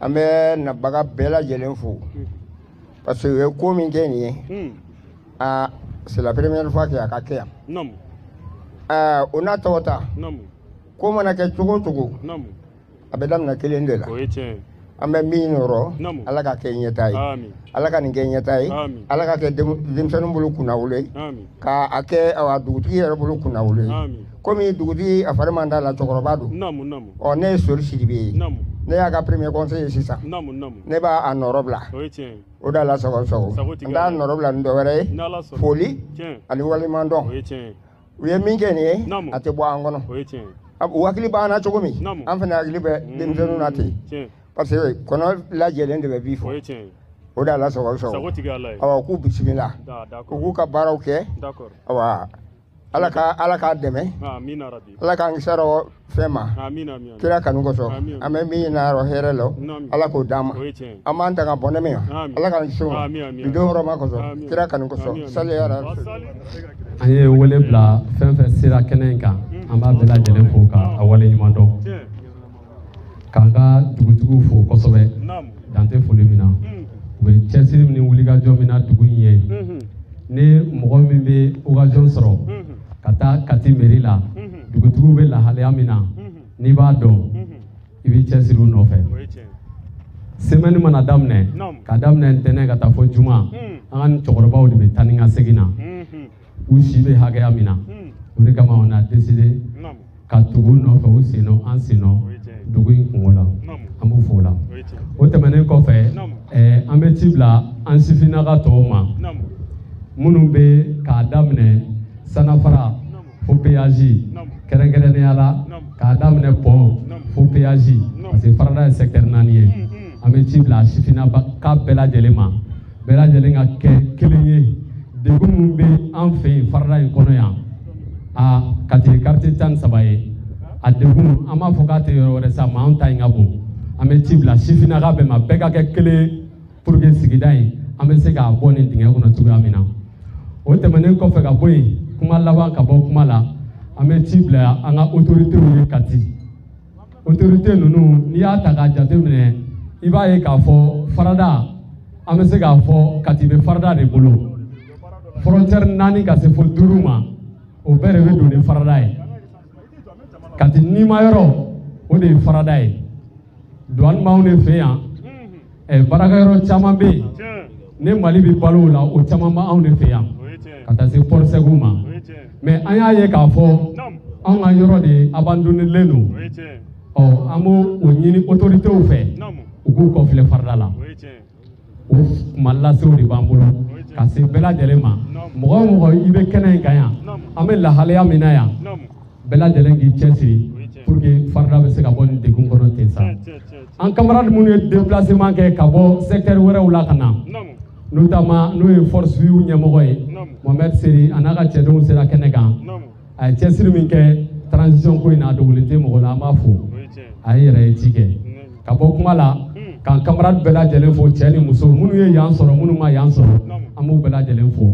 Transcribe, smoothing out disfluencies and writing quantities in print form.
An bɛ nabaga bɛɛ lajɛlen fo parce que u ye ko min kɛ nin ye, aa, c'est la première fois que a ka kɛ yan. Aa, o n'a tɔgɔ ta, ko mana kɛ cogo o cogo, a bɛ daminɛ kelen de la. An bɛ min yɔrɔ, Ala ka kɛ ɲɛta ye, Ala ka nin kɛ ɲɛta ye, Ala ka kɛ denmisɛnnin bolo kunnawolo ye, ka a kɛ awa dugutigi yɛrɛ bolo kunnawolo ye. Komi dugutigi a fari man d'a la, cɛkɔrɔba don. Ɔ, ne ye Sori Sidibe ye, ne y'a ka premier conseiller sisan, ne b'a a nɔrɔ bila o da la sago sago, n t'a nɔrɔ bila ni dɔ wɛrɛ ye, foli ani waleɲuman dɔn. U ye min kɛ nin ye, a tɛ bɔ an kɔnɔ. U hakili b'an na cogo min, an fana hakili bɛ denmisɛnninw na ten, parce que kɔnɔ lajɛlen de bɛ bi fɔ o da la sago sago. Awa, k'u bisimila, u k'u ka baaraw kɛ. Awa, Ala ka Ala k'a dɛmɛ, Ala k'an kis'a rɔ fɛn ma kira kanu kosɔn. An bɛ min ɲini a rɔ hɛrɛ la, Ala k'o d'an ma. An b'an ta ka bɔnɛ min ma, Ala k'an kisi o ma bi don hɔrɔma kosɔn, kira kanu kosɔn, sali ala. An ye wele bila fɛn fɛn sera kɛnɛ in kan, an b'a bɛɛ lajɛlen fo ka a waleɲuman dɔn, k'an ka dugutigiw fo kosɛbɛ, dan tɛ foli min na. U bɛ cɛsiri min ni wulikajɔ min na dugu in ye, ni mɔgɔ min bɛ occasion sɔrɔ ka taa Kati mairie la, dugutigiw bɛ lahalaya min na, n'i b'a dɔn, i b'i cɛsiri u nɔfɛ. Semaine mana daminɛ, ka daminɛ ntɛnɛn ka taa fɔ juma, an ka nin cɛkɔrɔbaw de bɛ taa ni ka segin na, u si bɛ hakɛya min na. O de kama on a décidé ka tugu u nɔfɛ, u sen nɔ, an sen nɔ dugu in kungo la. An b'u fo o la. O tɛmɛnen kɔfɛ, an bɛ ci bila an sifinnaka tɔw ma, minnu bɛ k'a daminɛ Sanafara fo péage, kɛrɛnkɛrɛnnenya la k'a daminɛ pont fo péage, parce que farada ye secteur 4 ye. An bɛ ci bila sifinnaka bɛɛ lajɛlen ma, bɛɛ lajɛlen ka kɛ kelen ye. Degun min bɛ an fɛ yen farada in kɔnɔ yan, a Kati quartier 13 ye, a degun, an b'a fɔ k'a tɛ yɔrɔ wɛrɛ sa, mais anw ta in ka bon. An bɛ ci bila sifinnaka bɛɛ ma, bɛɛ ka kɛ kelen ye pour que sigida in, an bɛ se k'a bɔ nin dingɛ kɔnɔ cogoya min na. O tɛmɛnen kɔfɛ ka bɔ yen, kuma laban ka bɔ kuma la, an bɛ ci bila an ka autorités ye. Kati autorité ninnu, n'i y'a ta k'a jateminɛ, i b'a ye k'a fɔ farada, an bɛ se k'a fɔ Kati bɛ farada de bolo. Frontière 4 ka se fo 5 ma, o bɛɛ de bɛ don ni farada ye. Kati nima yɔrɔ, o de ye farada ye. Douane b'anw de fɛ yan, baarakɛyɔrɔ caman bɛ yen ne Mali bɛ balo o la, o caman b'anw de fɛ yan ka taa se port sec ma. Mais an y'a ye k'a fɔ anw ka yɔrɔ de abandonné don. Ɔ, an b'o o ɲini autorités fɛ, u k'u kɔfilɛ farada la. O kuma lasew de b'an bolo ka se bɛɛ lajɛlen ma. Mɔgɔ o mɔgɔ i bɛ kɛnɛ in kan yan, an bɛ lahalaya min na yan, bɛɛ lajɛlen k'i cɛsiri pour que farada bɛ se ka bɔ nin degun kɔnɔ ten sa. An camarade minnu ye déplacement kɛ ka bɔ secteur wɛrɛw la ka na, notamment n'o ye force vive ɲɛmɔgɔ ye Mohamed Seri, a n'a ka cɛdenw sera kɛnɛ kan. A ye cɛsiri min kɛ transition ko in na, a dogolen tɛ mɔgɔ la, an b'a fo, a ye yɛrɛ ye ci kɛ. Ka bɔ kuma la, k'an camarade bɛɛ lajɛlen fo, cɛ ni muso, minnu ye yan sɔrɔ, minnu ma yan sɔrɔ, an b'u bɛɛ lajɛlen fo.